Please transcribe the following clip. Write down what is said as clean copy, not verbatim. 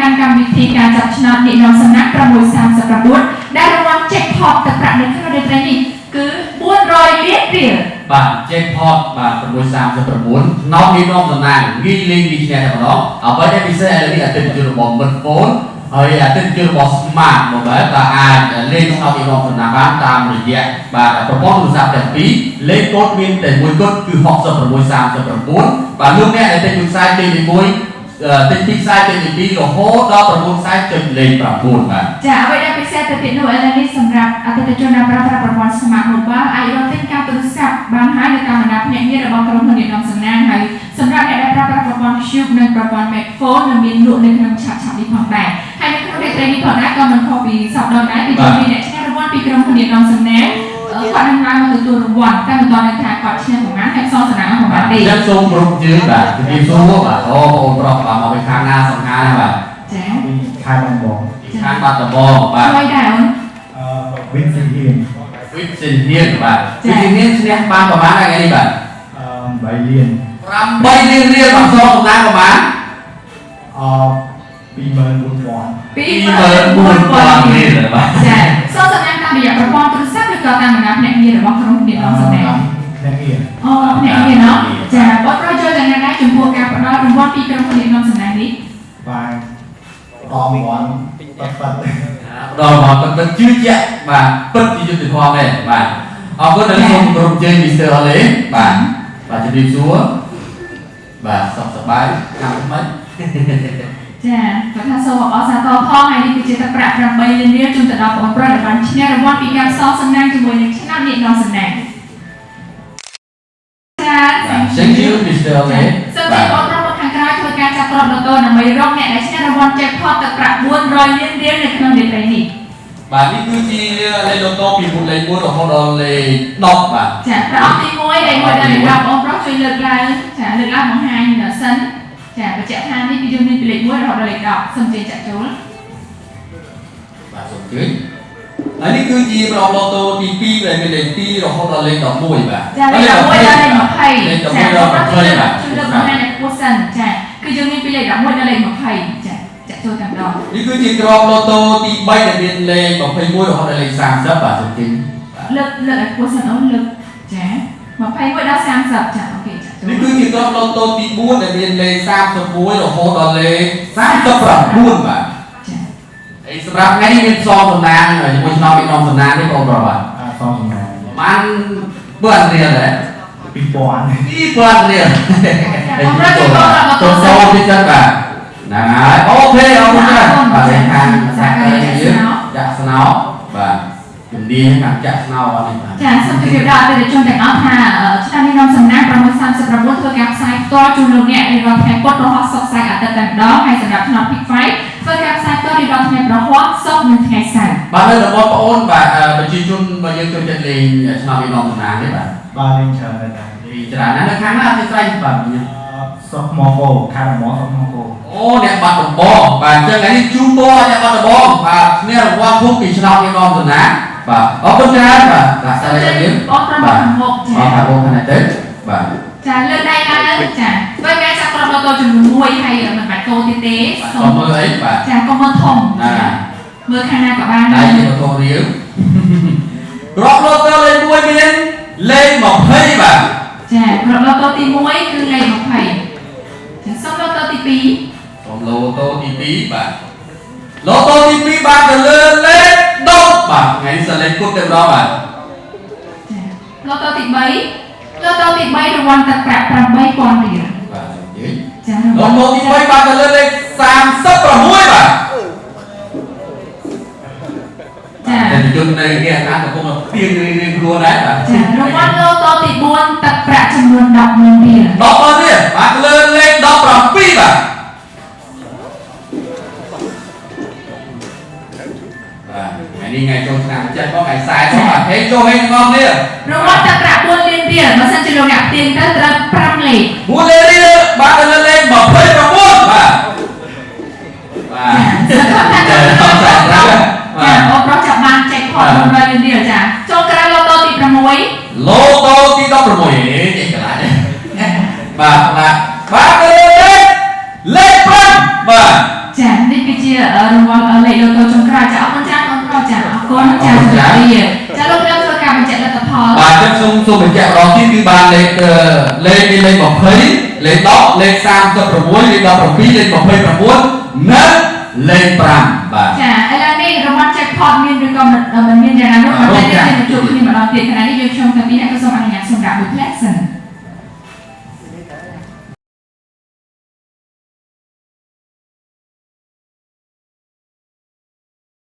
កាន់កម្មវិធីការចាប់ឆ្នោតនិយមសំណាក់639ដែលរង្វាន់ jackpot ទឹកប្រាក់នៅក្នុងរាត្រីនេះគឺ400លានរៀល បាទ jackpot បាទ639ឆ្នោតនេះនាំសំណាងងាយលេងងាយឈ្នះតែម្ដងអ្វីដែលពិសេសឥឡូវនេះអតិថិជនរបស់មិត្ត phone ហើយអតិថិជនរបស់ Smart Mobile បាទអាចលេងឆ្នោតនេះនាំសំណាងបានតាមរយៈបាទប្រព័ន្ធទូរស័ព្ទទាំងពីរលេខកូដមានតែមួយគត់គឺ6639បាទលោកអ្នកដែលទិញមួយខ្សែទិញលេខ1ទិញពីរខ្សែទិញលេខ2រហូតដល់9ខ្សែចុចលេខ9បាទ ចាអ្វីដែលពិសេសទៅទៀតនោះឥឡូវនេះសម្រាប់អតិថិជនដែលប្រើប្រាស់ប្រព័ន្ធ Smart Mobile អាចរកទិញការទូរស័ព្ទបានហើយនៅតាមបណ្ដាភ្នាក់ងាររបស់ក្រុមហ៊ុននិយមសំណាងហើយសម្រាប់អ្នកដែលប្រើប្រាស់ប្រព័ន្ធ Cube និងប្រព័ន្ធ Metfone នឹងមានលក់នៅក្នុងឆាប់ៗនេះផងដែរហើយនៅក្នុងរាត្រីនេះផងដែរក៏មិនខុសពីសប្តាហ៍ដែរពីយើងមានអ្នកឈ្នះរង្វាន់ពីក្រុមហ៊ុននិយមសំណាងគាត់នឹងឡើងមកទទួលរង្វាន់តែមិនទាន់ដឹងថាគាត់ឈ្នះប្រមាណហើយផ្សងសំណាងប្រមាណទេ អញ្ចឹងសូមគោរពអញ្ជើញបាទជំរាបសួរបាទអូបងប្រុសបាទមកពីខាងណាសង្ហាណាបាទ ចា ពីខេត្តបាត់ដំបង ពីខាងបាត់ដំបងបាទ ជួយដែរអូន អឺវិនសិហ៊ាន វិទ្យាហ៊ានបាទវិទ្យាហ៊ានឈ្នះបានប្រហែលថ្ងៃនេះបាទ អឺ8លាន 8លានរៀលបាទសងសំណាងប្រហែល អ24000 24000រៀលបាទ ចាសងសំណាងតាមរយៈប្រព័ន្ធទូរស័ព្ទឬក៏តាមបណ្ដាភ្នាក់ងាររបស់ក្រុមហ៊ុននិយមសំណាង អ្នកងារ អូភ្នាក់ងារណោះចាបងប្រុសយល់យ៉ាងណាដែរចំពោះការផ្ដល់រង្វាន់ពីក្រុមហ៊ុននិយមសំណាងនេះ បាទដងវ៉ាន់ប៉ាត់ប៉ាត់ ដល់មកពិតជឿជាក់បាទពិតជាយុត្តិធម៌មែនបាទអរគុណដល់សូមគោរពអញ្ជើញ Mr. Ole បាទបាទជំរាបសួរបាទសុខសប្បាយខាងថ្មី ចាគាត់ថាសូមអបអរសាទរផងហើយនេះគឺជាទឹកប្រាក់8លានរៀលជូនទៅដល់បងប្រុសដែលបានឈ្នះរង្វាន់ពីការផ្សងសំណាងជាមួយនឹងឆ្នាំនិយមសំណាងចា Thank you, Mr. Ole. សូមជម្រាបបងប្រុសមកខាងក្រោយធ្វើការចាប់គ្រាប់លូតូដើម្បីរកអ្នកដែលឈ្នះរង្វាន់ jackpot ទឹកប្រាក់400លានរៀលនៅក្នុងរាត្រីនេះ បាទនេះគឺជាលេខលូតូពីមុនលេខ1រហូតដល់លេខ10បាទ ចាប្រអប់ទី1លេខ1ដល់លេខ10បងប្រុសជួយលើកឡើងចាលើកឡើងបង្ហាញសិនចាបញ្ជាក់ថានេះគឺយើងមានពីលេខ1រហូតដល់លេខ10សូមជឿចាក់ចូល បាទសូមអញ្ជើញហើយនេះគឺជាប្រអប់លូតូទី2ដែលមានលេខ2រហូតដល់លេខ11បាទ ចាលេខ11ដល់លេខ20 លេខ ចា 11ដល់20បាទ ជួយលើកបង្ហាញឲ្យខ្ពស់សិនចាគឺយើងមានពីលេខ11ដល់លេខ20ចាចាក់ចូលតែម្ដង នេះគឺជាក្របលូតូទី3ដែលមានលេខ21រហូតដល់លេខ30បាទសូមអញ្ជើញបាទ លើកលើកឲ្យខ្ពស់សិនអូនលើកចា21ដល់30ចា OK ចាក់ចូល នេះគឺជាក្របលូតូទី4ដែលមានលេខ31រហូតដល់លេខ39បាទ ចា ហើយសម្រាប់ថ្ងៃនេះមានផ្សងសំណាងជាមួយឆ្នោតពីក្នុងសំណាងនេះបងប្រុសបាទ អាសងសំណាង ប្រហែលបើអត់រៀលដែរ 2000 2000រៀល បងប្រុសជួយបងប្រុស ទៅសូមតិចចិត្តបាទហ្នឹងហើយ OK អរគុណច្រើនបាទខាងសាកយើងចាក់ស្នោបាទជំនាញខាងចាក់ស្នោអត់នេះបាទ ចាសូមជម្រាបដល់អតិថិជនទាំងអស់ថាឆ្នាំនេះនាំសំណាង639ធ្វើការផ្សាយផ្ទាល់ជូនលោកអ្នករៀងរាល់ថ្ងៃពុធរហ័សសុក្រសៅរ៍អាទិត្យតែម្ដងហើយសម្រាប់ឆ្នាំ Pick Five ធ្វើការផ្សាយផ្ទាល់រៀងរាល់ថ្ងៃប្រហ័សសុក្រនិងថ្ងៃសៅរ៍ បាទនៅតំបន់បងអូនបាទប្រជាជនបើយើងចូលចិត្តលេងឆ្នោតពីនំសំណាងនេះបាទ បាទលេងច្រើនដែរតា លេងច្រើនណាស់នៅខាងណាអធិស្ឋានបាទខ្ញុំ សុកមកគោខេត្តដំបងសុកមកគោ អូអ្នកបាត់ដំបងបាទអញ្ចឹងថ្ងៃនេះជូនពរឲ្យអ្នកបាត់ដំបងបាទឈ្នះរង្វាន់ធំពីឆ្នោតពីនំសំណាងបាទអរគុណច្រើនបាទបាទសាលាយើង បងប្រុសមកខាងមុខ អ ចា រខាងមុខខាងនេះទៅបាទ ចាលើកដៃឡើងចាធ្វើការចាប់គ្រាប់លូតូចំនួន1ហើយមិនបាច់កោទៀតទេ បាទ សូម សូមមើលអីបាទ ចាកុំមើលធំ ណា ចាមើលខាងណាក៏បាន ដៃ ដែរ ជាបតោរៀវក្របលូតូលេខ1មានលេខ20បាទ ចាគ្រាប់លូតូទី1គឺលេខ20ចាសូមលូតូទី2 សូមលូតូទី2បាទលូតូទី2បាទទៅលើលេខ10បាទថ្ងៃនេះសិនលេខគុតតែម្ដងបាទ ចាលូតូទី3លូតូទី3រង្វាន់ទឹកប្រាក់8000រៀល បាទសូមអញ្ជើញ ចា លូតូទី3បាទទៅលើលេខ36បាទ ចា តែជននៅគេអានកំពុងតែទៀងរៀងៗខ្លួនដែរបាទ ចារង្វាន់លូតូទី4ទឹកប្រាក់ចំនួន100,000រៀល 10បាទនេះបាទលើលេខ17បាទបាទថ្ងៃនេះថ្ងៃចូលឆ្នាំចិត្តមកថ្ងៃសែនមកបាទហេចូលហេទាំងអស់គ្នា រង្វាន់ទឹកប្រាក់4លានរៀលបើសិនជាលោកអ្នកទៀងទៅត្រូវ5លេខ 4លេខរៀលបាទទៅលើលេខ29បាទបាទ ចាសង្ឃឹមថាលោកអ្នកចាអូប្រុសចាប់បានចែកផត100លានរៀលចាចូលក្រៅលូតូទី6 ឡូតូទី16ហេចេះកន្លែងបាទបាទបាទទៅលើលេខ5បាទ ចានេះគឺជា លេខលូតូចុងក្រោយចាអរគុណច្រើនបងប្រុសចាអរគុណចាជម្រាបលាចាលោកខ្ញុំធ្វើការបញ្ជាក់លទ្ធផល បាទអញ្ចឹងសូមសូមបញ្ជាក់ម្ដងទៀតគឺបានលេខអឺលេខលេខ20លេខ10លេខ36លេខ17លេខ29និងលេខ5បាទ ចាឥឡូវនេះរង្វាន់ jackpot មានឬក៏មិនមានយ៉ាងណានោះប៉ុន្តែយើងនឹងជួបគ្នាម្ដងទៀតខណៈនេះយើងខ្ញុំតាពី